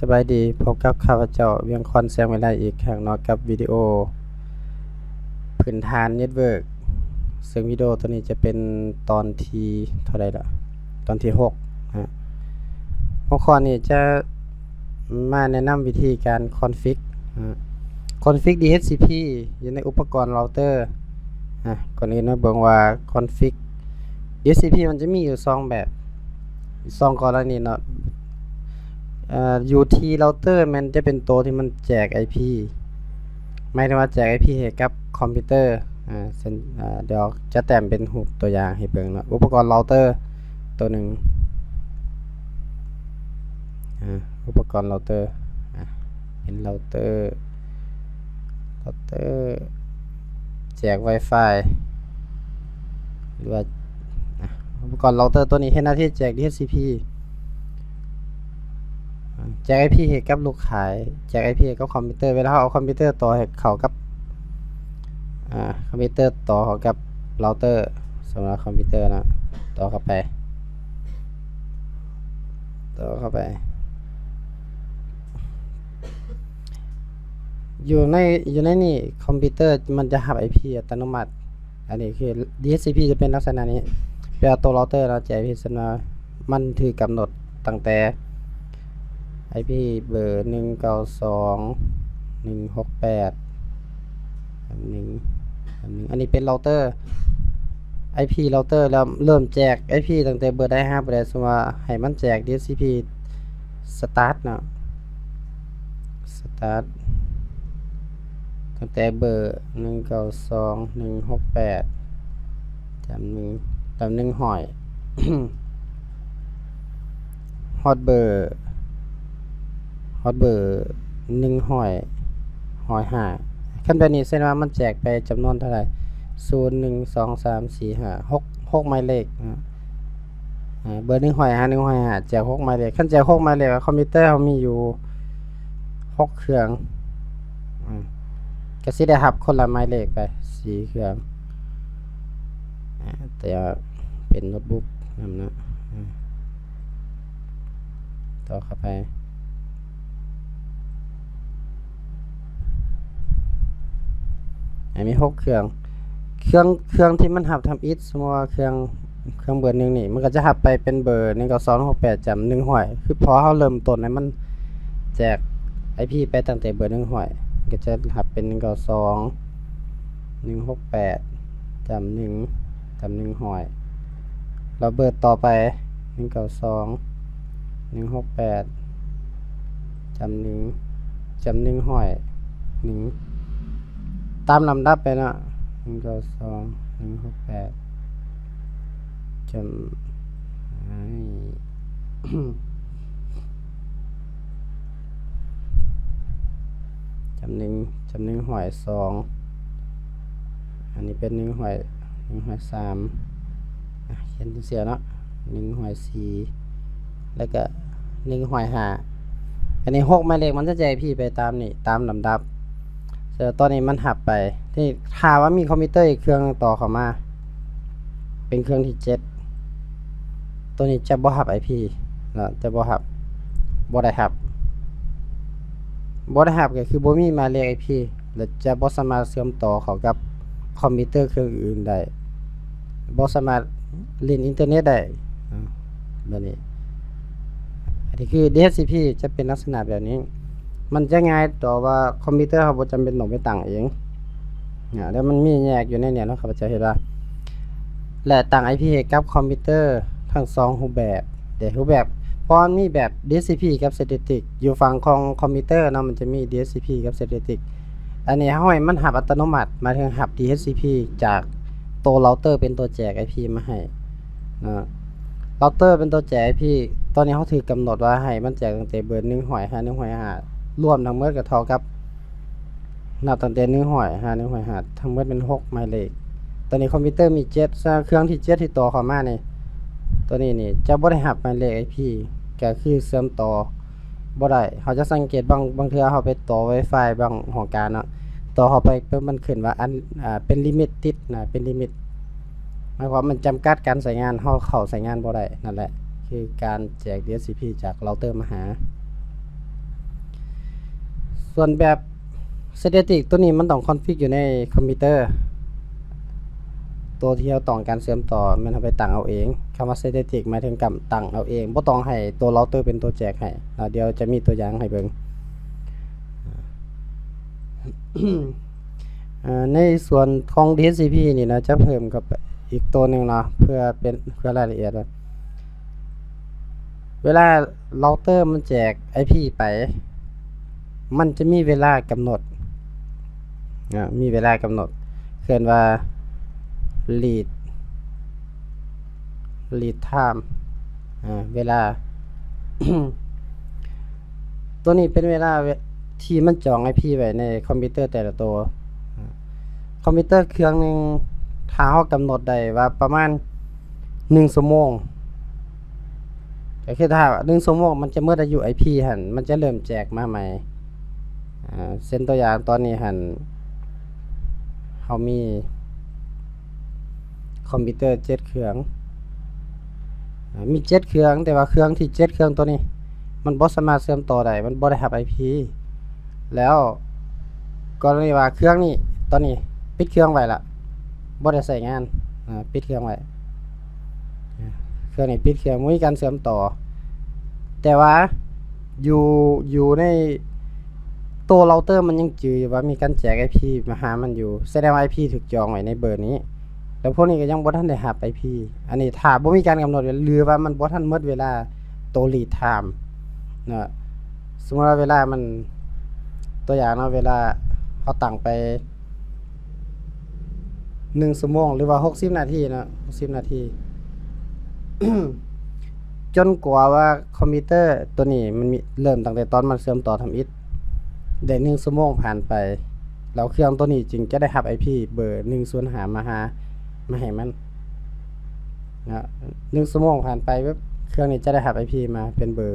ສະບາຍດີ, ພົບກັບຂ້າພະເຈົ້າ ວຽງຄອນ ແສງວິໄລ ອີກຄັ້ງເນາະ ກັບວິດີໂອພື້ນຖານເນັດເວີກ, ເຊິ່ງວິດີໂອໂຕນີ້ຈະເປັນຕອນທີເທົ່າໃດລະ? ຕອນທີຫົກນະ. ຫົວຂໍ້ນີ້ຈະມາແນະນຳວິທີການຄອນຟິກ, ຄອນຟິກ ດີເອັດຊີພີ ຢູ່ໃນອຸປະກອນເຣົາເຕີ. ອ່າ ກ່ອນອື່ນມາເບິ່ງວ່າຄອນຟິກ ດີເອັດຊີພີ ມັນຈະມີຢູ່ສອງແບບ, ສອງກໍລະນີເນາະ. ເອີ ຢູທີເຣົາເຕີ ແມ່ນຈະເປັນໂຕທີ່ມັນແຈກໄອພີ ໝາຍເຖິງວ່າແຈກໄອພີໃຫ້ກັບຄອມພິວເຕີ. ອ່າ ເຊັ່ນ ອ່າ ດຽວຈະແຕ້ມເປັນຮູບຕົວຢ່າງໃຫ້ເບິ່ງເນາະ. ອຸປະກອນເຣົາເຕີໂຕໜຶ່ງ, ອ່າ ອຸປະກອນເຣົາເຕີ ອ່າ ເປັນເຣົາເຕີ ເຣົາເຕີແຈກວາຍຟາຍ ຫຼືວ່າ ອ່າ ອຸປະກອນເຣົາເຕີໂຕນີ້ເຮັດໜ້າທີ່ແຈກ ດີເອັດຊີພີ ແຈກໄອພີໃຫ້ກັບລູກຄ້າ, ແຈກໄອພີໃຫ້ກັບຄອມພິວເຕີ. ເວລາເຮົາເອົາຄອມພິວເຕີຕໍ່ໃຫ້ເຂົ້າກັບ ອ່າ ຄອມພິວເຕີຕໍ່ເຂົ້າກັບເຣົາເຕີ, ສົມມຸດວ່າຄອມພິວເຕີນະ ຕໍ່ເຂົ້າໄປ ຕໍ່ເຂົ້າໄປ ຢູ່ໃນ ຢູ່ໃນນີ້ຄອມພິວເຕີມັນຈະຮັບໄອພີອັດຕະໂນມັດ. ອັນນີ້ຄື ດີເອັດຊີພີ ຈະເປັນລັກສະນະນີ້, ແປວ່າໂຕເຣົາເຕີເນາະ ແຈກໄອພີ ເຊັ່ນວ່າມັນຖືກກຳນົດຕັ້ງແຕ່ໄອພີເບີໜຶ່ງເກົ້າສອງ ໜຶ່ງຫົກແປດ ໜຶ່ງ ໜຶ່ງ ອັນນີ້ເປັນເຣົາເຕີ ໄອພີເຣົາເຕີ ແລ້ວເລີ່ມແຈກໄອພີຕັ້ງແຕ່ເບີໃດຫາເບີໃດ. ສົມມຸດວ່າໃຫ້ມັນແຈກ ດີເອັດຊີພີ ສະຕາດເນາະ ສະຕາດ ຕັ້ງແຕ່ເບີໜຶ່ງເກົ້າສອງ ໜຶ່ງຫົກແປດ ຈຳໜຶ່ງ ຈຳໜຶ່ງຮ້ອຍ ຮອດເບີ ຮອດເບີໜຶ່ງຮ້ອຍ ຮ້ອຍຫ້າ. ຄັນແບບນີ້ ເຊັ່ນວ່າມັນແຈກໄປຈຳນວນເທົ່າໃດ? ສູນ ໜຶ່ງ ສອງ ສາມ ສີ່ ຫ້າ ຫົກ ຫົກໝາຍເລກເນາະ. ອ່າ ເບີໜຶ່ງຮ້ອຍຫາໜຶ່ງຮ້ອຍຫ້າ ແຈກຫົກໝາຍເລກ. ຄັນແຈກຫົກໝາຍເລກ ຄອມພິວເຕີເຮົາມີຢູ່ຫົກເຄື່ອງ ອ່າ ກໍຊິໄດ້ຮັບຄົນລະໝາຍເລກໄປສີ່ເຄື່ອງ. ອ່າ ແຕ່ວ່າເປັນໂນ້ດບຸກນຳເນາະ. ອ່າ ຕໍ່ເຂົ້າໄປ ອ່າ ມີຫົກເຄື່ອງ. ເຄື່ອງ ເຄື່ອງທີ່ມັນຮັບທຳອິດ ສົມມຸດວ່າເຄື່ອງ ເຄື່ອງເບີໜຶ່ງນີ້ ມັນກໍຈະຮັບໄປເປັນເບີໜຶ່ງເກົ້າສອງ ຫົກແປດ ຈຳໜຶ່ງຮ້ອຍ ຄືພໍເຮົາເລີ່ມຕົ້ນໃຫ້ມັນແຈກໄອພີໄປຕັ້ງແຕ່ເບີໜຶ່ງຮ້ອຍ ມັນກໍຈະຮັບເປັນໜຶ່ງເກົ້າສອງ ໜຶ່ງຫົກແປດ ຈຳໜຶ່ງ ຈຳໜຶ່ງຮ້ອຍ ແລ້ວເບີຕໍ່ໄປ ໜຶ່ງເກົ້າສອງ ໜຶ່ງຫົກແປດ ຈຳໜຶ່ງ ຈຳໜຶ່ງຮ້ອຍ ໜຶ່ງ ຕາມລຳດັບໄປເນາະ ໜຶ່ງເກົ້າສອງ ໜຶ່ງຫົກແປດ ຈຳ ຈຳໜຶ່ງ ຈຳໜຶ່ງຮ້ອຍສອງ ອັນນີ້ເປັນໜຶ່ງຮ້ອຍ ໜຶ່ງຮ້ອຍສາມ ອ່ະ ຂຽນເປັນເສື້ອເນາະ ໜຶ່ງຮ້ອຍສີ່ ແລ້ວກະໜຶ່ງຮ້ອຍຫ້າ. ອັນນີ້ຫົກໝາຍເລກ ມັນຈະແຈກໄອພີໄປຕາມນີ້ ຕາມລຳດັບ. ເຊິ່ງຕອນນີ້ມັນຮັບໄປ. ທີນີ້ຖ້າວ່າມີຄອມພິວເຕີອີກເຄື່ອງຕໍ່ເຂົ້າມາ ເປັນເຄື່ອງທີເຈັດ ໂຕນີ້ຈະບໍ່ຮັບໄອພີເນາະ ຈະບໍ່ຮັບ ບໍ່ໄດ້ຮັບ ບໍ່ໄດ້ຮັບກໍຄືບໍ່ມີໝາຍເລກໄອພີ ແລະ ຈະບໍ່ສາມາດເຊື່ອມຕໍ່ເຂົ້າກັບຄອມພິວເຕີເຄື່ອງອື່ນໄດ້ ບໍ່ສາມາດຫຼິ້ນອິນເຕີເນັດໄດ້ ອ່າ ແບບນີ້. ອັນນີ້ຄື ດີເອັດຊີພີ ຈະເປັນລັກສະນະແບບນີ້ ມັນຈະງ່າຍຕໍ່ວ່າຄອມພິວເຕີເຮົາບໍ່ຈຳເປັນຕ້ອງໄປຕັ້ງເອງ ອ່າ ແລ້ວມັນມີແຍກຢູ່ໃນນີ້ເນາະ ຂ້າພະເຈົ້າເຮັດວ່າ ແລະ ຕັ້ງໄອພີໃຫ້ກັບຄອມພິວເຕີທັງສອງຮູບແບບເດ້ ຮູບແບບ ເພາະມັນມີແບບ ດີເອັດຊີພີ ກັບສະຖິຕິກ ຢູ່ຝັ່ງຂອງຄອມພິວເຕີເນາະ ມັນຈະມີ ດີເອັດຊີພີ ກັບສະຖິຕິກ. ອັນນີ້ເຮົາໃຫ້ມັນຮັບອັດຕະໂນມັດ ໝາຍເຖິງຮັບ ດີເອັດຊີພີ ຈາກໂຕເຣົາເຕີເປັນໂຕແຈກໄອພີມາໃຫ້ເນາະ ເຣົາເຕີເປັນໂຕແຈກໄອພີ. ຕອນນີ້ເຮົາຖືກກຳນົດວ່າໃຫ້ມັນແຈກຕັ້ງແຕ່ເບີໜຶ່ງຮ້ອຍຫາໜຶ່ງຮ້ອຍຫ້າ ລວມທັງໝົດກໍເທົ່າກັບ ນັບຕັ້ງແຕ່ໜຶ່ງຮ້ອຍຫາໜຶ່ງຮ້ອຍຫ້າ ທັງໝົດແມ່ນຫົກໝາຍເລກ. ຕອນນີ້ຄອມພິວເຕີມີເຈັດ ສະນັ້ນເຄື່ອງທີເຈັດທີ່ຕໍ່ເຂົ້າມານີ້ ໂຕນີ້ນີ້ຈະບໍ່ໄດ້ຮັບໝາຍເລກໄອພີ ກໍຄືເຊື່ອມຕໍ່ບໍ່ໄດ້. ເຮົາຈະສັງເກດບາງ ບາງເທື່ອເຮົາໄປຕໍ່ວາຍຟາຍບາງຫ້ອງການເນາະ ຕໍ່ເຂົ້າໄປປຶບມັນຂຶ້ນວ່າອັນ ອ່າ ເປັນລິມິດຕິດນະ ເປັນລິມິດ ໝາຍຄວາມມັນຈຳກັດການໃຊ້ງານ ເຮົາເຂົ້າໃຊ້ງານບໍ່ໄດ້. ນັ້ນແຫຼະ ຄືການແຈກ ດີເອັດຊີພີ ຈາກເຣົາເຕີມາຫາ ສ່ວນແບບສະແຕຕິກ ຕົວນີ້ມັນຕ້ອງຄອນຟິກຢູ່ໃນຄອມພິວເຕີ ຕົວທີ່ເຮົາຕ້ອງການເຊື່ອມຕໍ່ແມ່ນເຮົາໄປຕັ້ງເອົາເອງ. ຄຳວ່າສະແຕຕິກໝາຍເຖິງການຕັ້ງເອົາເອງ ບໍ່ຕ້ອງໃຫ້ຕົວເຮົາເຕີເປັນຕົວແຈກໃຫ້. ແລ້ວດຽວຈະມີຕົວຢ່າງໃຫ້ເບິ່ງ. ເອີ ໃນສ່ວນຂອງດີເອັດຊີພີນີ້ນະ ຈະເພີ່ມເຂົ້າໄປອີກຕົວໜຶ່ງເນາະ ເພື່ອເປັນ ເພື່ອລາຍລະອຽດວ່າ ເວລາເຮົາເຕີມັນແຈກໄອພີໄປ ມັນຈະມີເວລາກຳນົດ ອາ ມີເວລາກຳນົດ ເອີ້ນວ່າ read read time ອາ ເວລາ ຕົວນີ້ເປັນເວລາທີ່ມັນຈອງໄອພີໄວ້ໃນຄອມພິວເຕີແຕ່ລະໂຕ. ຄອມພິວເຕີເຄື່ອງໜຶ່ງ ຖ້າເຮົາກຳນົດໄດ້ວ່າປະມານໜຶ່ງຊົ່ວໂມງ ກໍຄືຖ້າໜຶ່ງຊົ່ວໂມງມັນຈະໝົດອາຍຸໄອພີຫັ້ນ ມັນຈະເລີ່ມແຈກມາໃໝ່. ອາ ເຊັ່ນຕົວຢ່າງຕອນນີ້ຫັ້ນ ເຮົາມີຄອມພິວເຕີເຈັດເຄື່ອງ ອາ ມີເຈັດເຄື່ອງ ແຕ່ວ່າເຄື່ອງທີ່ເຈັດເຄື່ອງຕົວນີ້ ມັນບໍ່ສາມາດເຊື່ອມຕໍ່ໄດ້ ມັນບໍ່ໄດ້ຮັບໄອພີ. ແລ້ວກໍລະນີວ່າເຄື່ອງນີ້ ຕອນນີ້ປິດເຄື່ອງໄວ້ລະ ບໍ່ໄດ້ໃຊ້ງານ ອາ ປິດເຄື່ອງໄວ້ ເຄື່ອງນີ້ປິດເຄື່ອງ ບໍ່ມີການເຊື່ອມຕໍ່. ແຕ່ວ່າຢູ່ ຢູ່ໃນໂຕເຮົາເຕີມັນຍັງຈື່ຢູ່ວ່າມີການແຈກໄອພີມາຫາມັນຢູ່ ສະແດງວ່າໄອພີຖືກຈອງໄວ້ໃນເບີນີ້ ແລ້ວພວກນີ້ກໍຍັງບໍ່ທັນໄດ້ຮັບໄອພີ. ອັນນີ້ຖ້າບໍ່ມີການກຳນົດ ຫຼືວ່າມັນບໍ່ທັນໝົດເວລາໂຕ read time ເນາະ. ສົມມຸດວ່າເວລາມັນ ຕົວຢ່າງເນາະ ເວລາເຮົາຕັ້ງໄປ ໜຶ່ງຊົ່ວໂມງ ຫຼືວ່າຫົກສິບນາທີເນາະ ຫົກສິບນາທີ ຈົນກວ່າວ່າຄອມພິວເຕີຕົວນີ້ມັນມີ ເລີ່ມຕັ້ງແຕ່ຕອນມັນເຊື່ອມຕໍ່ທຳອິດໄດ້ໜຶ່ງຊົ່ວໂມງຜ່ານໄປ ແລ້ວເຄື່ອງຕົວນີ້ຈຶ່ງຈະໄດ້ຮັບໄອພີເບີໜຶ່ງສູນຫ້າມາຫາ ມາໃຫ້ມັນ ນະ ໜຶ່ງຊົ່ວໂມງຜ່ານໄປປຶບ ເຄື່ອງນີ້ຈະໄດ້ຮັບໄອພີມາເປັນເບີ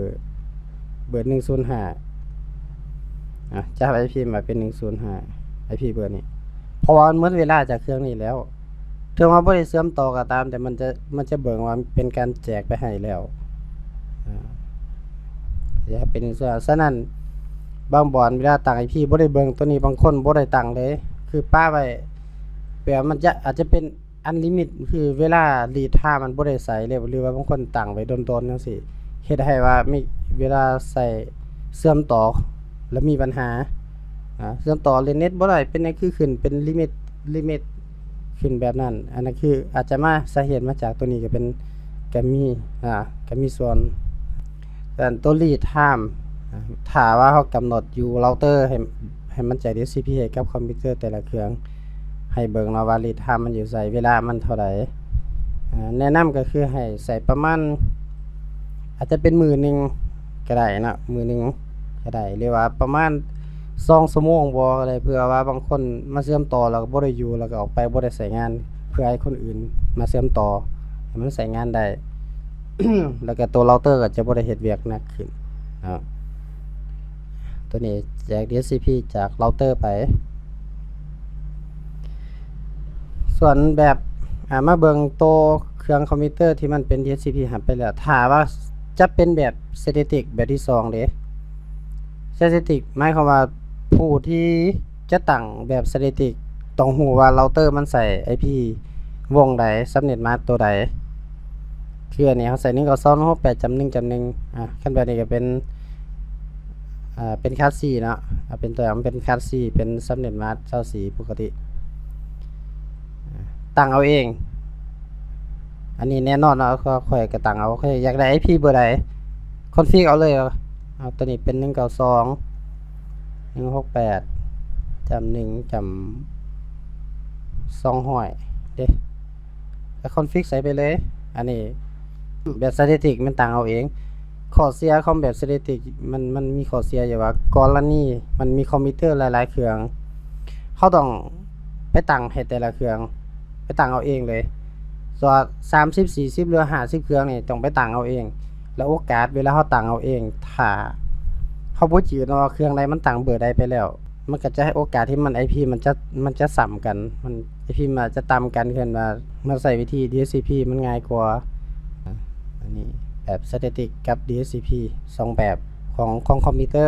ເບີໜຶ່ງສູນຫ້າ ອາ ຈະຮັບໄອພີມາເປັນໜຶ່ງສູນຫ້າ ໄອພີເບີນີ້ ເພາະວ່າມັນໝົດເວລາຈາກເຄື່ອງນີ້ແລ້ວ ເຖິງວ່າບໍ່ໄດ້ເຊື່ອມຕໍ່ກໍຕາມ ແຕ່ມັນຈະ ມັນຈະເບິ່ງວ່າເປັນການແຈກໄປໃຫ້ແລ້ວ ອາ ຈະເປັນສ່ວນ ສະນັ້ນ ບາງບ່ອນເວລາຕັ້ງໄອພີບໍ່ໄດ້ເບິ່ງຕົວນີ້ ບາງຄົນບໍ່ໄດ້ຕັ້ງເລີຍ ຄືປະໄວ້ ແບບມັນຈະ ອາດຈະເປັນ unlimit ຄືເວລາ read time ມັນບໍ່ໄດ້ໃຊ້ເລີຍ ຫຼືວ່າບາງຄົນຕັ້ງໄວ້ດົນໆ ຈັ່ງຊີ້ ເຮັດໃຫ້ວ່າມີເວລາໃຊ້ເຊື່ອມຕໍ່ແລ້ວມີບັນຫາ ອາ ເຊື່ອມຕໍ່ຫຼິ້ນເນັດບໍ່ໄດ້ ເປັນຫຍັງຄືຂຶ້ນເປັນ limit limit ຂຶ້ນແບບນັ້ນ. ອັນນັ້ນຄືອາດຈະມາ ສາເຫດມາຈາກຕົວນີ້ກໍເປັນ ກໍມີ ອາ ກໍມີສ່ວນ. ສ່ວນຕົວ read time ຖ້າວ່າເຮົາກຳນົດຢູ່ເຮົາເຕີໃຫ້ ໃຫ້ມັນແຈກ DHCP ໃຫ້ກັບຄອມພິວເຕີແຕ່ລະເຄື່ອງ ໃຫ້ເບິ່ງເນາະວ່າ read time ມັນຢູ່ໃສ ເວລາມັນເທົ່າໃດ. ແນະນຳກໍຄືໃຫ້ໃສ່ປະມານ ອາດຈະເປັນມື້ໜຶ່ງກໍໄດ້ເນາະ ມື້ໜຶ່ງກໍໄດ້ ຫຼືວ່າປະມານສອງຊົ່ວໂມງບໍ່ກໍໄດ້ ເພື່ອວ່າບາງຄົນມາເຊື່ອມຕໍ່ແລ້ວກໍບໍ່ໄດ້ຢູ່ ແລ້ວກໍອອກໄປບໍ່ໄດ້ໃຊ້ງານ ເພື່ອໃຫ້ຄົນອື່ນມາເຊື່ອມຕໍ່ໃຫ້ມັນໃຊ້ງານໄດ້ ແລ້ວກໍຕົວເຮົາເຕີກໍຈະບໍ່ໄດ້ເຮັດວຽກໜັກຂຶ້ນເນາະ. ຕົວນີ້ແຈກ DHCP ຈາກເຮົາເຕີໄປ. ສ່ວນແບບ ອາ ມາເບິ່ງໂຕເຄື່ອງຄອມພິວເຕີທີ່ມັນເປັນ DHCP ຮັບໄປແລ້ວ ຖ້າວ່າຈະເປັນແບບ static ແບບທີສອງເດ້. static ໝາຍຄວາມວ່າຜູ້ທີ່ຈະຕັ້ງແບບ static ຕ້ອງຮູ້ວ່າເຮົາເຕີມັນໃຊ້ IP ວົງໃດ subnet mask ໂຕໃດ. ຄືອັນນີ້ເຮົາໃສ່ ໜຶ່ງເກົ້າສອງ ໜຶ່ງຫົກແປດ ຈ້ຳ ໜຶ່ງ ຈ້ຳ ໜຶ່ງ ອາ ຄັນແບບນີ້ກໍເປັນ ອາ ເປັນ card C ເນາະ ເອົາເປັນຕົວຢ່າງ ເປັນ card C ເປັນ subnet mask ຊາວສີ່ ປົກກະຕິ ອາ ຕັ້ງເອົາເອງ. ອັນນີ້ແນ່ນອນເນາະ ຂ້ອຍກໍຕັ້ງເອົາ ຂ້ອຍຢາກໄດ້ IP ເບີໃດ config ເອົາເລີຍ. ເອົາ ຕົວນີ້ເປັນ ໜຶ່ງເກົ້າສອງ ໜຶ່ງຫົກແປດ ຈ້ຳ ໜຶ່ງ ຈ້ຳ ສອງຮ້ອຍເດ້ ກໍ config ໃສ່ໄປເລີຍ. ອັນນີ້ແບບ static ມັນຕັ້ງເອົາເອງ. ຂໍ້ເສຍຂອງແບບ static ມັນ ມັນມີຂໍ້ເສຍຢູ່ວ່າ ກໍລະນີມັນມີຄອມພິວເຕີຫຼາຍໆເຄື່ອງ ເຮົາຕ້ອງໄປຕັ້ງໃຫ້ແຕ່ລະເຄື່ອງ ໄປຕັ້ງເອົາເອງເລີຍ. ສ່ວນສາມສິບ ສີ່ສິບ ຫຼື ຫ້າສິບເຄື່ອງນີ້ ຕ້ອງໄປຕັ້ງເອົາເອງ. ແລ້ວໂອກາດເວລາເຮົາຕັ້ງເອົາເອງ ຖ້າເຮົາບໍ່ຈື່ເນາະວ່າເຄື່ອງໃດມັນຕັ້ງເບີໃດໄປແລ້ວ ມັນກໍຈະໃຫ້ໂອກາດທີ່ມັນ IP ມັນຈະ ມັນຈະສ່ຳກັນ ມັນ IP ມັນອາດຈະຕ່ຳກັນ ເອີ້ນວ່າມາໃຊ້ວິທີ DHCP ມັນງ່າຍກວ່າ. ອາ ອັນນີ້ແບບ static ກັບ DHCP ສອງແບບຂອງ ຂອງຄອມພິວເຕີ.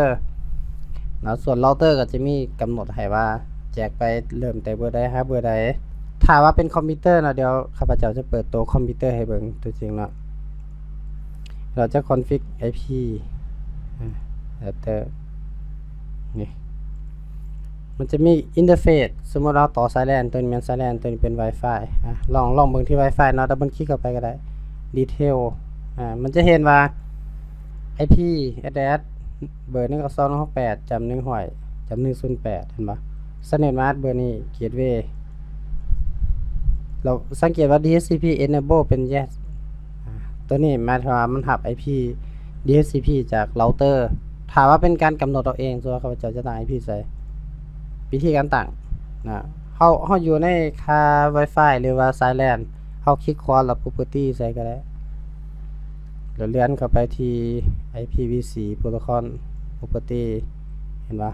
ເນາະ. ສ່ວນເຮົາເຕີກໍຈະມີກຳນົດໃຫ້ວ່າແຈກໄປເລີ່ມແຕ່ເບີໃດຫາເບີໃດ. ຖ້າວ່າເປັນຄອມພິວເຕີເນາະ, ດຽວຂ້າພະເຈົ້າຈະເປີດໂຕຄອມພິວເຕີໃຫ້ເບິ່ງຕົວຈິງເນາະ. ເຮົາຈະຄອນຟິກໄອພີ ອາ ເຮົາເຕີ ນີ້ ມັນຈະມີອິນເຕີເຟດ. ສົມມຸດເຮົາຕໍ່ສາຍແລນ, ຕົວນີ້ແມ່ນສາຍແລນ, ຕົວນີ້ເປັນວາຍຟາຍ. ອາ ລອງ ລອງເບິ່ງທີ່ວາຍຟາຍເນາະ, ດັບເບິນຄລິກເຂົ້າໄປກໍໄດ້. ດີເທວ ອາ ມັນຈະເຫັນວ່າໄອພີແອັດເດຣສ ເບີ ໜຶ່ງເກົ້າສອງ ໜຶ່ງຫົກແປດ ຈ້ຳ ໜຶ່ງຮ້ອຍ ຈ້ຳ ໜຶ່ງສູນແປດ ເຫັນບໍ່? ສະແຕນດາດເບີນີ້ ເກດເວ. ແລ້ວສັງເກດວ່າ ດີເອັດຊີພີ ເອເນເບິ້ນ ເປັນ ເຢສ ອາ ຕົວນີ້ໝາຍເຖິງວ່າມັນຮັບໄອພີ ດີເອັດຊີພີ ຈາກເຮົາເຕີ. ຖ້າວ່າເປັນການກຳນົດເອົາເອງ, ສົມມຸດວ່າຂ້າພະເຈົ້າຈະຕັ້ງໄອພີໃສ, ວິທີການຕັ້ງນະ, ເຮົາ ເຮົາຢູ່ໃນຄ່າວາຍຟາຍ ຫຼືວ່າສາຍແລນ, ເຮົາຄລິກຂວາ ແລ້ວ Property ໃສ່ກໍໄດ້. ແລ້ວເລື່ອນເຂົ້າໄປທີ່ ໄອພີວີຊີ Protocol Property ເຫັນບໍ່?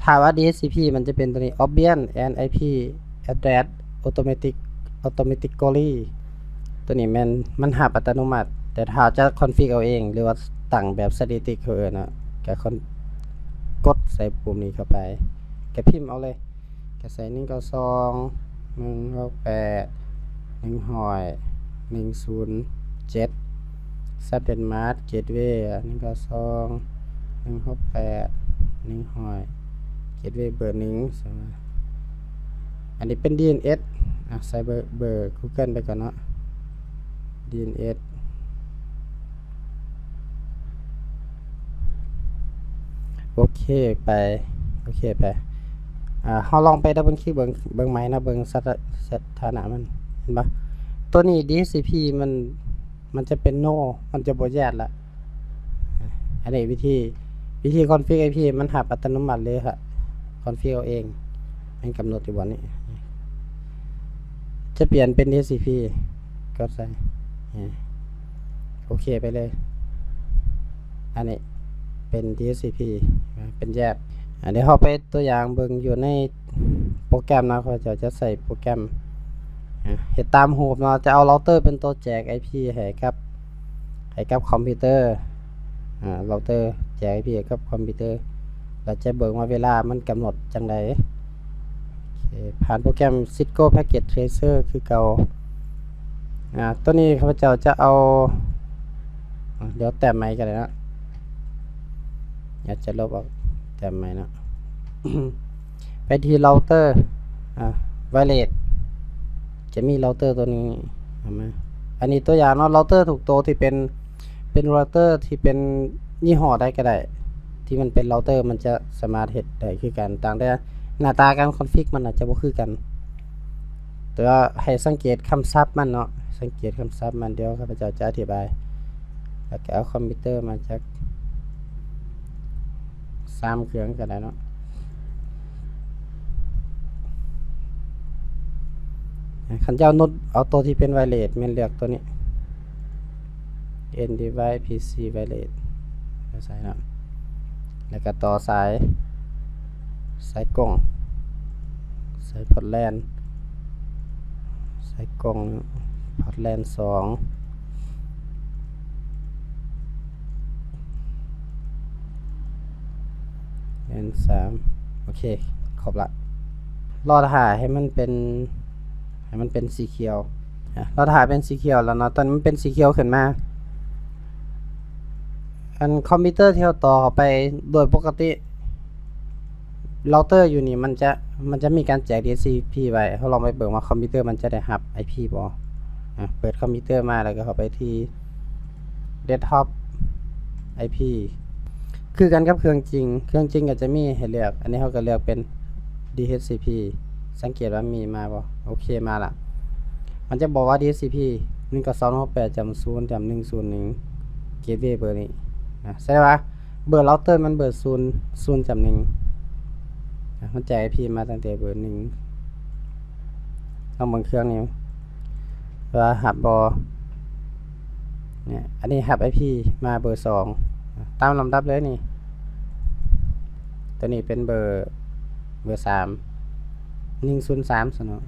ຖ້າວ່າ ດີເອັດຊີພີ ມັນຈະເປັນຕົວນີ້ Ambient and IP Address Automatic Automatically ຕົວນີ້ແມ່ນມັນຮັບອັດຕະໂນມັດ, ແຕ່ຖ້າເຮົາຈະຄອນຟິກເອົາເອງ ຫຼືວ່າຕັ້ງແບບສະຖານະ ເຂົາເອີ້ນນະ, ກໍຄອນ ກົດໃສ່ປຸ່ມນີ້ເຂົ້າໄປ ກໍພິມເອົາເລີຍ. ກະໃສ່ ໜຶ່ງເກົ້າສອງ ໜຶ່ງຫົກແປດ ໜຶ່ງຮ້ອຍ ໜຶ່ງສູນເຈັດ ສະແຕນດາດເກດເວ ໜຶ່ງເກົ້າສອງ ໜຶ່ງຫົກແປດ ໜຶ່ງຮ້ອຍ ເກດເວເບີໜຶ່ງ. ອັນນີ້ເປັນ ດີເອັນເອັສ ອາ ໃສ່ເບີ Google ໄປກ່ອນເນາະ ດີເອັນເອັສ. ໂອເຄໄປ ໂອເຄໄປ. ອາ ເຮົາລອງໄປດັບເບິນຄລິກເບິ່ງ ເບິ່ງໃໝ່ເນາະ, ເບິ່ງສະຖາ ສະຖານະມັນ ເຫັນບໍ່? ຕົວນີ້ ດີເອັດຊີພີ ມັນ ມັນຈະເປັນ No ມັນຈະບໍ່ Yes ລະ. ອາ ອັນນີ້ວິທີ ວິທີຄອນຟິກໄອພີ ມັນຮັບອັດຕະໂນມັດເລີຍ ຄອນຟິກເອົາເອງ. ແມ່ນກຳນົດຢູ່ບ່ອນນີ້ ຈະປ່ຽນເປັນ ດີເອັດຊີພີ ກົດໃສ່ ໂອເຄໄປເລີຍ. ອັນນີ້ເປັນ ດີເອັດຊີພີ ເປັນ Yes. ອາ ດຽວເຮົາໄປຕົວຢ່າງເບິ່ງຢູ່ໃນໂປຣແກຣມເນາະ, ຂ້າພະເຈົ້າຈະໃຊ້ໂປຣແກຣມ ອາ ເຮັດຕາມຮູບເນາະ, ຈະເອົາເຮົາເຕີເປັນຕົວແຈກໄອພີໃຫ້ກັບ ໃຫ້ກັບຄອມພິວເຕີ ອາ ເຮົາເຕີແຈກໄອພີໃຫ້ກັບຄອມພິວເຕີ ແລ້ວຈະເບິ່ງວ່າເວລາມັນກຳນົດຈັ່ງໃດ. ໂອເຄ ຜ່ານໂປຣແກຣມ Cisco Packet Tracer ຄືເກົ່າ. ອາ ຕົວນີ້ຂ້າພະເຈົ້າຈະເອົາ ອາ ດຽວແຕ້ມໃໝ່ກໍໄດ້ເນາະ, ອາດຈະລົບອອກ ແຕ້ມໃໝ່ເນາະ. ໄປທີ່ເຮົາເຕີ ອາ ໄວເລັດ ຈະມີເຮົາເຕີຕົວນີ້ເອົາມາ. ອັນນີ້ຕົວຢ່າງເນາະ, ເຮົາເຕີທຸກໂຕທີ່ເປັນ ເປັນເຮົາເຕີທີ່ເປັນຍີ່ຫໍ້ໃດກໍໄດ້ ທີ່ມັນເປັນເຮົາເຕີ ມັນຈະສາມາດເຮັດໄດ້ຄືກັນ, ຕ່າງແຕ່ໜ້າຕາການຄອນຟິກມັນອາດຈະບໍ່ຄືກັນ. ແຕ່ວ່າໃຫ້ສັງເກດຄຳສັບມັນເນາະ, ສັງເກດຄຳສັບມັນ, ດຽວຂ້າພະເຈົ້າຈະອະທິບາຍ. ແລ້ວກໍເອົາຄອມພິວເຕີມາຈັກສາມເຄື່ອງກໍໄດ້ເນາະ. ຄັນເຈົ້ານຸດເອົາໂຕທີ່ເປັນໄວເລັດ ແມ່ນເລືອກໂຕນີ້ End Device PC Wireless ໃສ່ເນາະ, ແລ້ວກໍຕໍ່ສາຍ ສາຍກົງ ສາຍພອດແລນ ໃສ່ກ່ອງ ພອດແລນສອງ ແລນສາມ. ໂອເຄ ຄົບລະ. ລໍຖ້າໃຫ້ມັນເປັນ ໃຫ້ມັນເປັນສີຂຽວ. ອາ ລໍຖ້າເປັນສີຂຽວແລ້ວເນາະ, ຕອນນີ້ມັນເປັນສີຂຽວຂຶ້ນມາ. ອັນຄອມພິວເຕີທີ່ເຮົາຕໍ່ເຂົ້າໄປ ໂດຍປົກກະຕິ ເຮົາເຕີຢູ່ນີ້ມັນຈະ ມັນຈະມີການແຈກ ດີເອັດຊີພີ ໄວ້. ເຮົາລອງໄປເບິ່ງວ່າຄອມພິວເຕີມັນຈະໄດ້ຮັບໄອພີບໍ່. ອາ ເປີດຄອມພິວເຕີມາ ແລ້ວກໍເຂົ້າໄປທີ່ Desktop IP ຄືກັນກັບເຄື່ອງຈິງ. ເຄື່ອງຈິງກໍຈະມີໃຫ້ເລືອກ, ອັນນີ້ເຮົາກໍເລືອກເປັນ ດີເອັດຊີພີ ສັງເກດວ່າມີມາບໍ່? ໂອເຄ ມາລະ. ມັນຈະບອກວ່າ ດີເອັດຊີພີ ໜຶ່ງເກົ້າສອງ ໜຶ່ງຫົກແປດ ຈ້ຳ ສູນ ຈ້ຳ ໜຶ່ງສູນໜຶ່ງ ເກດເວເບີນີ້ນະ. ສະແດງວ່າເບີເຮົາເຕີມັນເບີສູນ ສູນຈ້ຳໜຶ່ງນະ, ມັນແຈກໄອພີມາຕັ້ງແຕ່ເບີໜຶ່ງ. ລອງເບິ່ງເຄື່ອງນີ້ວ່າຮັບບໍ່. ເນີ້ຍ ອັນນີ້ຮັບໄອພີມາເບີສອງ ຕາມລຳດັບເລີຍນີ້. ຕົວນີ້ເປັນເບີ ເບີສາມ ໜຶ່ງສູນສາມຊັ້ນເນາະ.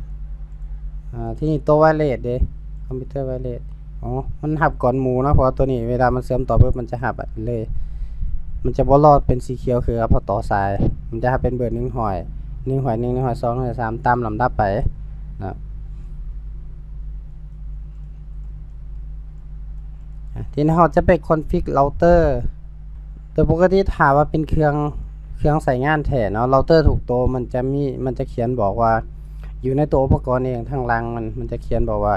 ອາ ທີນີ້ຕົວໄວເລັດເດ້ ຄອມພິວເຕີໄວເລັດ. ອໍ ມັນຮັບກ່ອນໝູ່ເນາະ, ເພາະວ່າຕົວນີ້ເວລາມັນເຊື່ອມຕໍ່ປຶບ ມັນຈະຮັບເລີຍ. ມັນຈະບໍ່ຫຼອດເປັນສີຂຽວຄືກັບເຮົາຕໍ່ສາຍ, ມັນຈະເປັນເບີໜຶ່ງຮ້ອຍ ໜຶ່ງຮ້ອຍໜຶ່ງ ໜຶ່ງຮ້ອຍສອງ ໜຶ່ງຮ້ອຍສາມ ຕາມລຳດັບໄປນະ. ອາ ທີນີ້ເຮົາຈະໄປຄອນຟິກເຮົາເຕີ. ໂດຍປົກກະຕິຖ້າວ່າເປັນເຄື່ອງ ເຄື່ອງໃຊ້ງານແທ້ເນາະ ເຮົາເຕີທຸກໂຕມັນຈະມີ ມັນຈະຂຽນບອກວ່າ ຢູ່ໃນຕົວອຸປະກອນເອງ ທາງຫຼັງມັນ ມັນຈະຂຽນບອກວ່າ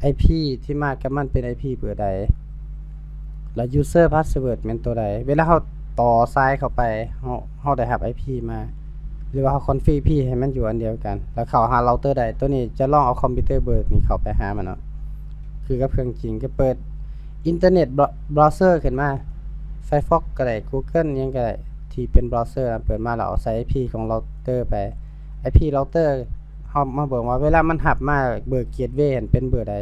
ໄອພີ ທີ່ມາກັບມັນເປັນໄອພີເບີໃດ ແລ້ວ user password ແມ່ນໂຕໃດ. ເວລາເຮົາຕໍ່ສາຍເຂົ້າໄປ ເຮົາ ເຮົາໄດ້ຮັບໄອພີມາ ຫຼືວ່າເຮົາຄອນຟິກໄອພີໃຫ້ມັນຢູ່ອັນດຽວກັນ ແລ້ວເຂົ້າຫາເຮົາເຕີໄດ້. ໂຕນີ້ຈະລອງເອົາຄອມພິວເຕີເບີນີ້ເຂົ້າໄປຫາມັນເນາະ ຄືກັບເຄື່ອງຈິງ ກໍເປີດອິນເຕີເນັດບຣາວເຊີຂຶ້ນມາ Firefox ກໍໄດ້ Google ຫຍັງກໍໄດ້ ທີ່ເປັນບຣາວເຊີນະ ເປີດມາແລ້ວເອົາໃສ່ໄອພີຂອງເຮົາເຕີໄປ ໄອພີເຮົາເຕີ ເຮົາມາເບິ່ງວ່າເວລາມັນຮັບມາເບີເກດເວຫັ້ນເປັນເບີໃດ.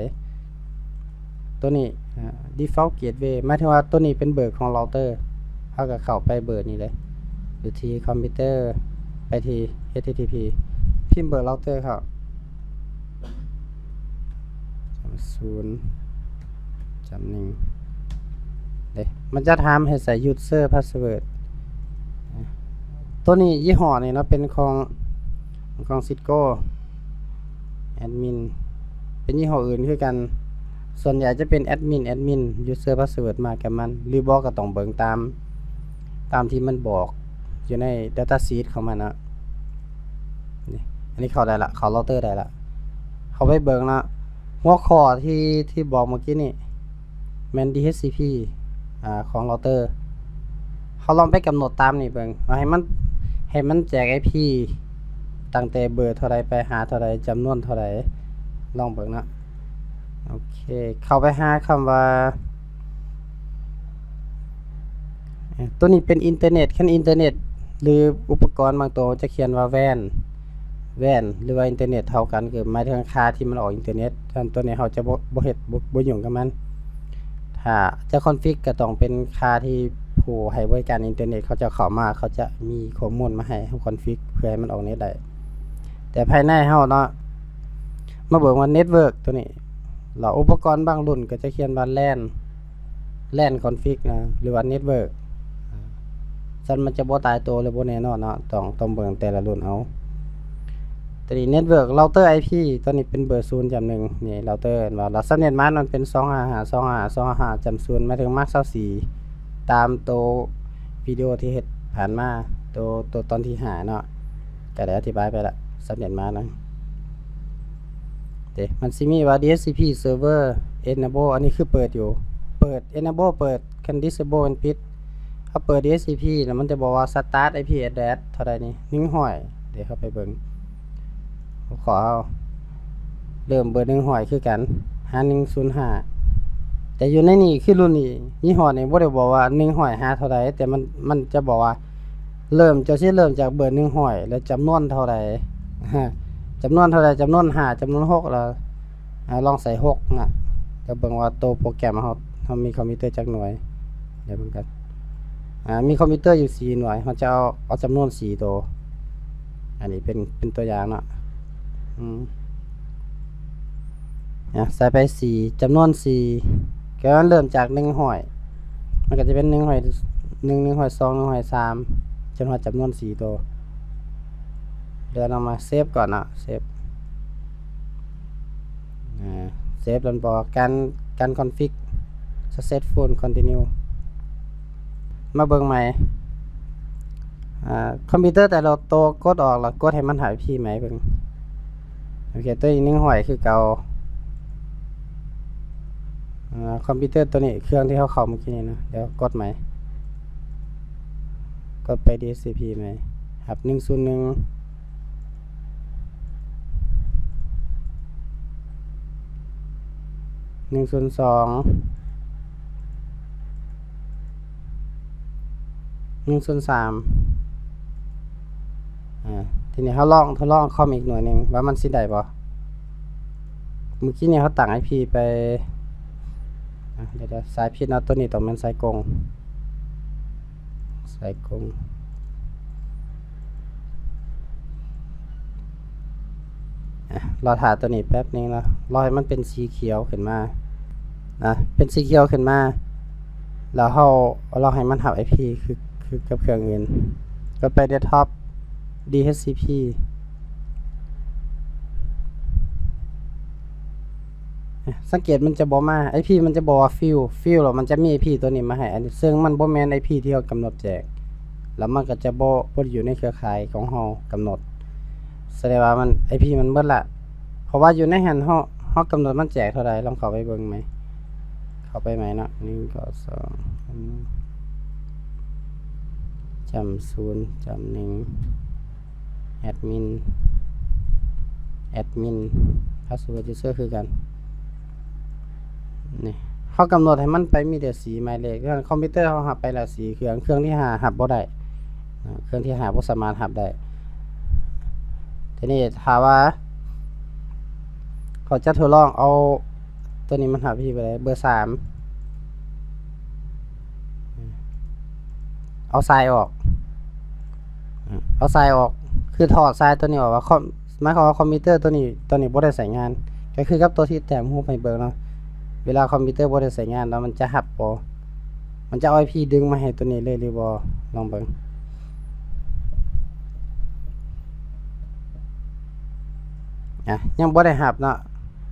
ໂຕນີ້ ອາ default gateway ໝາຍເຖິງວ່າໂຕນີ້ເປັນເບີຂອງເຮົາເຕີ ເຮົາກໍເຂົ້າໄປເບີນີ້ເລີຍ ຢູ່ທີ່ຄອມພິວເຕີ ໄປທີ່ HTTP ພິມເບີເຮົາເຕີເຂົ້າ ສາມ ສູນ ສາມ ໜຶ່ງ ເດ້ ມັນຈະຖາມໃຫ້ໃສ່ user password. ໂຕນີ້ ຍີ່ຫໍ້ນີ້ເນາະ ເປັນຂອງ ຂອງ Cisco admin ເປັນຍີ່ຫໍ້ອື່ນຄືກັນ ສ່ວນໃຫຍ່ຈະເປັນ admin admin user password ມາກັບມັນ ຫຼືບໍ່ກໍຕ້ອງເບິ່ງຕາມ ຕາມທີ່ມັນບອກຢູ່ໃນ data sheet ຂອງມັນເນາະ. ນີ້ ອັນນີ້ເຂົ້າໄດ້ລະ ເຂົ້າເຮົາເຕີໄດ້ລະ ເຂົ້າໄປເບິ່ງເນາະ ຫົວຂໍ້ທີ່ ທີ່ບອກເມື່ອກີ້ນີ້ ແມ່ນ DHCP ອາ ຂອງເຮົາເຕີ ເຮົາລອງໄປກຳນົດຕາມນີ້ເບິ່ງ ເອົາໃຫ້ມັນ ໃຫ້ມັນແຈກໄອພີ ຕັ້ງແຕ່ເບີເທົ່າໃດໄປຫາເທົ່າໃດ ຈຳນວນເທົ່າໃດ ລອງເບິ່ງເນາະ. ໂອເຄ ເຂົ້າໄປຫາຄຳວ່າ ຕົວນີ້ເປັນອິນເຕີເນັດ ຄັນອິນເຕີເນັດ ຫຼື ອຸປະກອນບາງຕົວຈະຂຽນວ່າ WAN WAN ຫຼືວ່າອິນເຕີເນັດເທົ່າກັນ ຄືໝາຍເຖິງຄ່າທີ່ມັນອອກອິນເຕີເນັດ. ສະນັ້ນຕົວນີ້ເຮົາຈະບໍ່ ບໍ່ເຮັດ ບໍ່ ບໍ່ຫຍຸ້ງກັບມັນ. ຖ້າຈະຄອນຟິກກໍຕ້ອງເປັນຄ່າທີ່ຜູ້ໃຫ້ບໍລິການອິນເຕີເນັດເຂົາເຈົ້າເຂົ້າມາ ເຂົາຈະມີຂໍ້ມູນມາໃຫ້ເຮົາຄອນຟິກ ເພື່ອໃຫ້ມັນອອກເນັດໄດ້. ແຕ່ພາຍໃນເຮົາເນາະ ມາເບິ່ງວ່າເນັດເວີກຕົວນີ້ ແລ້ວອຸປະກອນບາງລຸ້ນກໍຈະຂຽນວ່າ LAN LAN config ນະ ຫຼືວ່າ network ຊັ້ນມັນຈະບໍ່ຕາຍໂຕ ຫຼືບໍ່ແນ່ນອນເນາະ ຕ້ອງ ຕ້ອງເບິ່ງແຕ່ລະລຸ້ນເອົາ. ຕົວນີ້ network router IP ຕົວນີ້ເປັນເບີສູນຈ້ຳໜຶ່ງ ນີ້ router ເຫັນບໍ່ ແລ້ວ subnet mask ມັນເປັນ ສອງຫ້າຫ້າ ສອງຫ້າຫ້າ ສອງຫ້າຫ້າ ຈ້ຳສູນ ໝາຍເຖິງ mask ຊາວສີ່ ຕາມໂຕວິດີໂອທີ່ເຮັດຜ່ານມາ ໂຕ ໂຕຕອນທີຫ້າເນາະ ກໍໄດ້ອະທິບາຍໄປລະ subnet mask ນະ. ເດ້ ມັນຊິມີວ່າ DHCP server enable ອັນນີ້ຄືເປີດຢູ່ ເປີດ enable ເປີດ ຄັນ disable ມັນປິດ. ເຮົາເປີດ DHCP ແລ້ວມັນຈະບອກວ່າ start IP address ເທົ່າໃດນີ້ ໜຶ່ງຮ້ອຍ ເດ້ ເຮົາໄປເບິ່ງຫົວຂໍ້ເຮົາ ເລີ່ມເບີໜຶ່ງຮ້ອຍຄືກັນ ຫາໜຶ່ງສູນຫ້າ ແຕ່ຢູ່ໃນນີ້ຄືລຸ້ນນີ້ ຍີ່ຫໍ້ນີ້ບໍ່ໄດ້ບອກວ່າໜຶ່ງຮ້ອຍຫາເທົ່າໃດ ແຕ່ມັນ ມັນຈະບອກວ່າ ເລີ່ມ ເຈົ້າຊິເລີ່ມຈາກເບີໜຶ່ງຮ້ອຍ ແລ້ວຈຳນວນເທົ່າໃດ ຈຳນວນເທົ່າໃດ ຈຳນວນຫ້າ ຈຳນວນຫົກ ແລ້ວ ອາ ລອງໃສ່ຫົກນະ ຈະເບິ່ງວ່າໂຕໂປຣແກຣມເຮົາ ເຮົາມີຄອມພິວເຕີຈັກໜ່ວຍ ດຽວເບິ່ງກັນ ອາ ມີຄອມພິວເຕີຢູ່ສີ່ໜ່ວຍ ເຮົາຈະເອົາ ເອົາຈຳນວນສີ່ໂຕ ອັນນີ້ເປັນ ເປັນຕົວຢ່າງເນາະ ອືມ ອາ ໃສ່ໄປສີ່ ຈຳນວນສີ່ ກໍເລີ່ມຈາກໜຶ່ງຮ້ອຍ ມັນກໍຈະເປັນໜຶ່ງຮ້ອຍໜຶ່ງ ໜຶ່ງຮ້ອຍສອງ ໜຶ່ງຮ້ອຍສາມ ຈົນຮອດຈຳນວນສີ່ໂຕ ເລື່ອນອອກມາ ເຊບກ່ອນເນາະ ເຊບ ອາ ເຊບແລ້ວບອກການ ການຄອນຟິກ successful continue ມາເບິ່ງໃໝ່ ອາ ຄອມພິວເຕີແຕ່ລະໂຕກົດອອກ ແລ້ວກົດໃຫ້ມັນຫາຍພີໃໝ່ເບິ່ງ ໂອເຄ ຕົວນີ້ໜຶ່ງຮ້ອຍຄືເກົ່າ ອາ ຄອມພິວເຕີຕົວນີ້ ເຄື່ອງທີ່ເຮົາເຂົ້າເມື່ອກີ້ນີ້ນະ ດຽວກົດໃໝ່ ກົດໄປ DHCP ໃໝ່ ຮັບໜຶ່ງສູນໜຶ່ງ ໜຶ່ງສູນສອງ ໜຶ່ງສູນສາມ ອາ ທີນີ້ເຮົາລອງ ທົດລອງຄອມອີກໜ່ວຍໜຶ່ງວ່າມັນຊິໄດ້ບໍ່ ເມື່ອກີ້ນີ້ເຮົາຕັ້ງໄອພີໄປ ອາ ດຽວໆ ສາຍຜິດເນາະ ຕົວນີ້ຕ້ອງແມ່ນສາຍກົງ ສາຍກົງ ອາ ລໍຖ້າຕົວນີ້ແປັບໜຶ່ງເນາະ ລໍໃຫ້ມັນເປັນສີຂຽວຂຶ້ນມາ ນະ ເປັນສີຂຽວຂຶ້ນມາ ແລ້ວເຮົາ ລໍໃຫ້ມັນຮັບໄອພີຄື ຄື ກັບເຄື່ອງອື່ນ. ກົດໄປ Desktop DHCP. ສັງເກດມັນຈະບໍ່ມາ IP ມັນຈະບອກວ່າ Field Field ແລ້ວມັນຈະມີ IP ຕົວນີ້ມາໃຫ້ ອັນນີ້ເຊິ່ງມັນບໍ່ແມ່ນ IP ທີ່ເຮົາກຳນົດແຈກ ແລ້ວມັນກໍຈະບໍ່ ບໍ່ຢູ່ໃນເຄືອຂ່າຍຂອງເຮົາກຳນົດ. ສະແດງວ່າມັນ IP ມັນໝົດລະ ເພາະວ່າຢູ່ໃນຫັ້ນເຮົາ ເຮົາກຳນົດມັນແຈກເທົ່າໃດ. ລອງເຂົ້າໄປເບິ່ງໃໝ່ ເຂົ້າໄປໃໝ່ເນາະ ໜຶ່ງ ເກົ້າ ສອງ ຈ້ຳ ສູນ ຈ້ຳ ໜຶ່ງ ແອັດມິນ ແອັດມິນ ພາສເວີດ user ຄືກັນ. ນີ້ ເຮົາກຳນົດໃຫ້ມັນໄປມີແຕ່ສີ່ໝາຍເລກ. ເລື່ອງຄອມພິວເຕີເຮົາຮັບໄປແລ້ວສີ່ເຄື່ອງ ເຄື່ອງທີຫ້າຮັບບໍ່ໄດ້ ເຄື່ອງທີຫ້າບໍ່ສາມາດຮັບໄດ້. ທີນີ້ຖ້າວ່າເຂົາຈະທົດລອງເອົາຕົວນີ້ ມັນຮັບ IP ບໍ່ໄດ້ ເບີສາມ ເອົາສາຍອອກ ເອົາສາຍອອກ ຄືຖອດສາຍຕົວນີ້ອອກ ວ່າຄອມ ໝາຍຄວາມວ່າຄອມພິວເຕີຕົວນີ້ ຕົວນີ້ບໍ່ໄດ້ໃຊ້ງານ. ກໍຄືກັບຕົວທີ່ແຕ້ມຮູບໃຫ້ເບິ່ງເນາະ ເວລາຄອມພິວເຕີບໍ່ໄດ້ໃຊ້ງານແລ້ວ ມັນຈະຮັບບໍ່ ມັນຈະເອົາ IP ດຶງມາໃຫ້ຕົວນີ້ເລີຍຫຼືບໍ່ ລອງເບິ່ງ. ອ່ະ ຍັງບໍ່ໄດ້ຮັບເນາະ.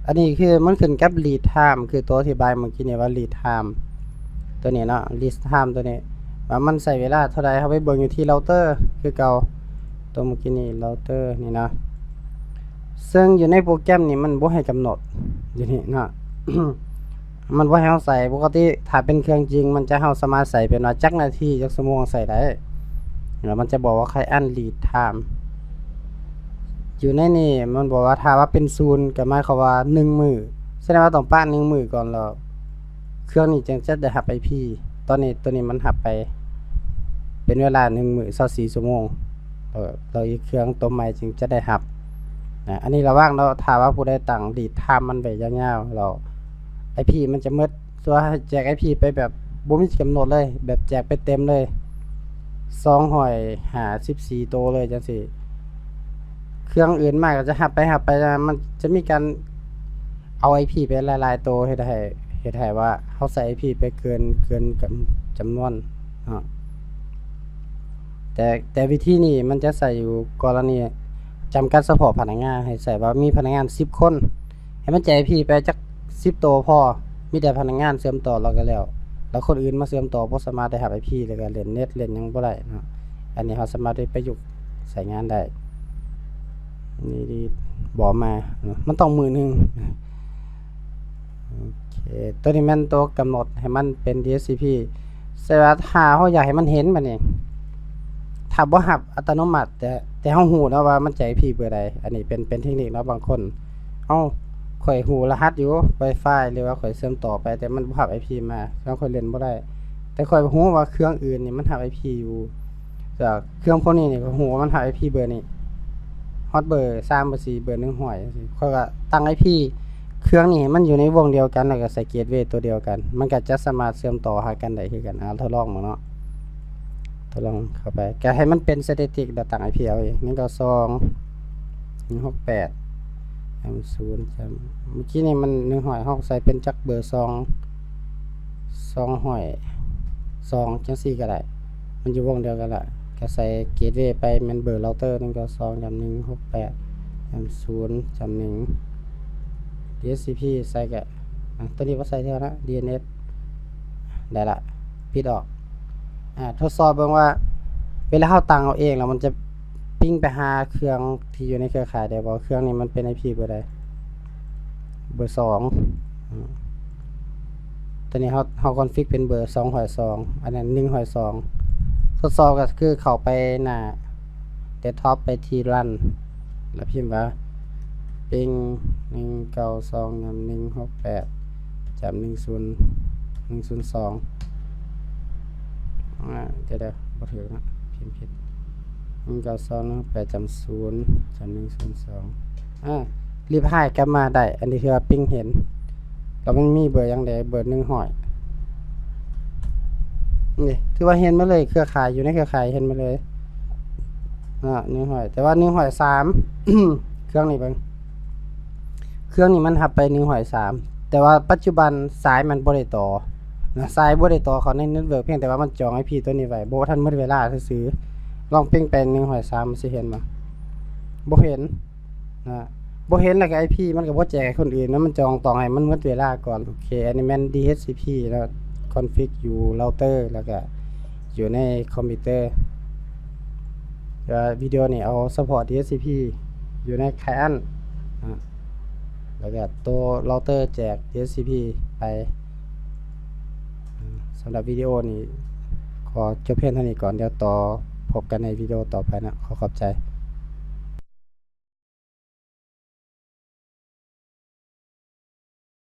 ອັນນີ້ຄືມັນຂຶ້ນກັບ lead time ຄືຕົວອະທິບາຍເມື່ອກີ້ນີ້ວ່າ lead time ຕົວນີ້ເນາະ lead time ຕົວນີ້ ວ່າມັນໃຊ້ເວລາເທົ່າໃດ. ເຮົາໄປເບິ່ງຢູ່ທີ່ເຣັາເຕີຄືເກົ່າ ຕົວເມື່ອກີ້ນີ້ ເຣັາເຕີນີ້ເນາະ ເຊິ່ງຢູ່ໃນໂປຣແກຣມນີ້ມັນບໍ່ໃຫ້ກຳນົດຢູ່ນີ້ເນາະ ມັນບໍ່ໃຫ້ເຮົາໃສ່. ປົກກະຕິຖ້າເປັນເຄື່ອງຈິງ ມັນຈະ ເຮົາສາມາດໃສ່ເປັນວ່າຈັກນາທີ ຈັກຊົ່ວໂມງໃສ່ໄດ້ ແລ້ວມັນຈະບອກວ່າ client lead time ຢູ່ໃນນີ້ມັນບອກວ່າ ຖ້າວ່າເປັນສູນ ກໍໝາຍຄວາມວ່າໜຶ່ງມື້ ສະແດງວ່າຕ້ອງປະໜຶ່ງມື້ກ່ອນ ແລ້ວເຄື່ອງນີ້ຈຶ່ງຈະໄດ້ຮັບ IP. ຕອນນີ້ຕົວນີ້ມັນຮັບໄປເປັນເວລາໜຶ່ງມື້ ຊາວສີ່ຊົ່ວໂມງ ເອີ ແລ້ວອີກເຄື່ອງຕົວໃໝ່ຈຶ່ງຈະໄດ້ຮັບ. ອາ ອັນນີ້ລະວັງເນາະ ຖ້າວ່າຜູ້ໃດຕັ້ງ lead time ມັນໄວ້ຍາວໆ ແລ້ວ IP ມັນຈະໝົດ. ສ່ວນໃຫ້ແຈກ IP ໄປແບບບໍ່ມີກຳນົດເລີຍ ແບບແຈກໄປເຕັມເລີຍ ສອງຮ້ອຍຫ້າສິບສີ່ໂຕເລີຍຈັ່ງຊີ້ ເຄື່ອງອື່ນມາກໍຈະຮັບໄປ ຮັບໄປ ມັນຈະມີການເອົາ IP ໄປຫຼາຍໆໂຕ ເຮັດໃຫ້ ເຮັດໃຫ້ວ່າເຮົາໃຊ້ IP ໄປເກີນ ເກີນຈຳ ຈຳນວນເນາະ. ແຕ່ ແຕ່ວິທີນີ້ມັນຈະໃຊ້ຢູ່ກໍລະນີຈຳກັດສະເພາະພະນັກງານ ໃຫ້ໃຊ້ວ່າມີພະນັກງານສິບຄົນ ໃຫ້ມັນແຈກ IP ໄປຈັກສິບໂຕພໍ ມີແຕ່ພະນັກງານເຊື່ອມຕໍ່ແລ້ວກໍແລ້ວ ແລ້ວຄົນອື່ນມາເຊື່ອມຕໍ່ບໍ່ສາມາດໄດ້ຮັບ IP ແລ້ວກໍເລ່ນເນັດເລ່ນຫຍັງບໍ່ໄດ້ເນາະ. ອັນນີ້ເຮົາສາມາດໄດ້ປະຍຸກໃຊ້ງານໄດ້. ນີ້ ບໍ່ມາເນາະ ມັນຕ້ອງມື້ໜຶ່ງ. ໂອເຄ ຕົວນີ້ແມ່ນຕົວກຳນົດໃຫ້ມັນເປັນ DHCP ແຕ່ວ່າຖ້າເຮົາຢາກໃຫ້ມັນເຫັນບັດນີ້ ຖ້າບໍ່ຮັບອັດຕະໂນມັດ ແຕ່ ແຕ່ເຮົາຮູ້ເນາະວ່າມັນແຈກ IP ເບີໃດ ອັນນີ້ເປັນ ເປັນເທັກນິກເນາະ. ບາງຄົນ ເອົ້າ ຂ້ອຍຮູ້ລະຫັດຢູ່ Wi-Fi ຫຼືວ່າຂ້ອຍເຊື່ອມຕໍ່ໄປ ແຕ່ມັນບໍ່ຮັບ IP ມາ ແລ້ວຂ້ອຍຫຼິ້ນບໍ່ໄດ້ ແຕ່ຂ້ອຍຮູ້ວ່າເຄື່ອງອື່ນນີ້ມັນຮັບ IP ຢູ່ ຈາກເຄື່ອງພວກນີ້ນີ້ ກໍຮູ້ວ່າມັນຫາ IP ເບີນີ້ ຮອດເບີສາມ ເບີສີ່ ເບີໜຶ່ງຮ້ອຍຈັ່ງຊີ້ ຂ້ອຍກໍຕັ້ງ IP ເຄື່ອງນີ້ໃຫ້ມັນຢູ່ໃນວົງດຽວກັນ ແລ້ວກໍໃສ່ເກດເວຕົວດຽວກັນ ມັນກໍຈະສາມາດເຊື່ອມຕໍ່ຫາກັນໄດ້ຄືກັນ. ອ່າ ທົດລອງເບິ່ງເນາະ ທົດລອງເຂົ້າໄປ ກໍໃຫ້ມັນເປັນສະຖິຕິ ແລ້ວຕັ້ງ IP ເອົາເອງ ໜຶ່ງເກົ້າສອງ ໜຶ່ງຫົກແປດ ສາມສູນ ເມື່ອກີ້ນີ້ມັນໜຶ່ງຮ້ອຍ ເຮົາໃສ່ເປັນຈັກເບີ ສອງ ສອງຮ້ອຍສອງຈັ່ງຊີ້ກໍໄດ້ ມັນຢູ່ວົງດຽວກັນລະ ກໍໃສ່ເກດເວໄປ ແມ່ນເບີເຣັາເຕີ ໜຶ່ງເກົ້າສອງ ຫຍັງ ໜຶ່ງຫົກແປດ ຫຍັງ ສູນ ຫຍັງ ໜຶ່ງ DHCP ໃສ່ກະ ອາ ຕົວນີ້ບໍ່ໃສ່ເທື່ອນະ DNS ໄດ້ລະ ປິດອອກ. ອາ ທົດສອບເບິ່ງວ່າ ເວລາເຮົາຕັ້ງເອົາເອງແລ້ວ ມັນຈະປິງໄປຫາເຄື່ອງທີ່ຢູ່ໃນເຄືອຂ່າຍໄດ້ບໍ່? ເຄື່ອງນີ້ມັນເປັນ IP ເບີໃດ? ເບີສອງ ອາ ຕົວນີ້ເຮົາ ເຮົາຄອນຟິກເປັນເບີສອງຮ້ອຍສອງ ອັນນັ້ນໜຶ່ງຮ້ອຍສອງ. ທົດສອບກໍຄືເຂົ້າໄປໜ້າ desktop ໄປທີ່ run ແລ້ວພິມວ່າ ປິງ ໜຶ່ງເກົ້າສອງ ຫຍັງ ໜຶ່ງຫົກແປດ ຫຍັງ ໜຶ່ງສູນ ໜຶ່ງສູນສອງ ອາ ດຽວໆ ບໍ່ຖືກນະ ພິມຜິດ ໜຶ່ງເກົ້າສອງ ໜຶ່ງຫົກແປດ ຫຍັງ ສູນ ຫຍັງ ໜຶ່ງສູນສອງ ອາ ຣີພາຍກັບມາໄດ້ ອັນນີ້ຄືວ່າປິງເຫັນ ແລ້ວມັນມີເບີຫຍັງແດ່ ເບີໜຶ່ງຮ້ອຍ ນີ້ ຖືວ່າເຫັນມາເລີຍ ເຄືອຂ່າຍ ຢູ່ໃນເຄືອຂ່າຍເຫັນມາເລີຍ ອາ ໜຶ່ງຮ້ອຍ ແຕ່ວ່າໜຶ່ງຮ້ອຍສາມ ເຄື່ອງນີ້ເບິ່ງ ເຄື່ອງນີ້ມັນຮັບໄປໜຶ່ງຮ້ອຍສາມ ແຕ່ວ່າປັດຈຸບັນສາຍມັນບໍ່ໄດ້ຕໍ່ ນະ ສາຍບໍ່ໄດ້ຕໍ່ເຂົ້າໃນເນັດເວີກ ພຽງແຕ່ວ່າມັນຈອງໄອພີຕົວນີ້ໄວ້ ບໍ່ທັນໝົດເວລາຊື່ໆ. ລອງເປັງໄປໜຶ່ງຮ້ອຍສາມ ມັນຊິເຫັນບໍ່? ບໍ່ເຫັນນະ ບໍ່ເຫັນ ແລ້ວກໍໄອພີມັນກໍບໍ່ແຈກໃຫ້ຄົນອື່ນນະ ມັນຈອງຕ້ອງໃຫ້ມັນໝົດເວລາກ່ອນ. ໂອເຄ ອັນນີ້ແມ່ນ ດີເອັດຊີພີເນາະ ຄອນຟິກຢູ່ເຣົາເຕີ ແລ້ວກໍຢູ່ໃນຄອມພິວເຕີ. ແຕ່ວ່າວິດີໂອນີ້ເອົາສະເພາະ ດີເອັດຊີພີ ຢູ່ໃນໄຄລເອັນນະ ແລ້ວກໍໂຕເຣົາເຕີແຈກ ດີເອັດຊີພີ ໄປ. ສຳລັບວິດີໂອນີ້ຂໍຈົບພຽງເທົ່ານີ້ກ່ອນ ດຽວຕໍ່ ພົບກັນໃນວິດີໂອຕໍ່ໄປເນາະ. ຂໍຂອບໃຈ.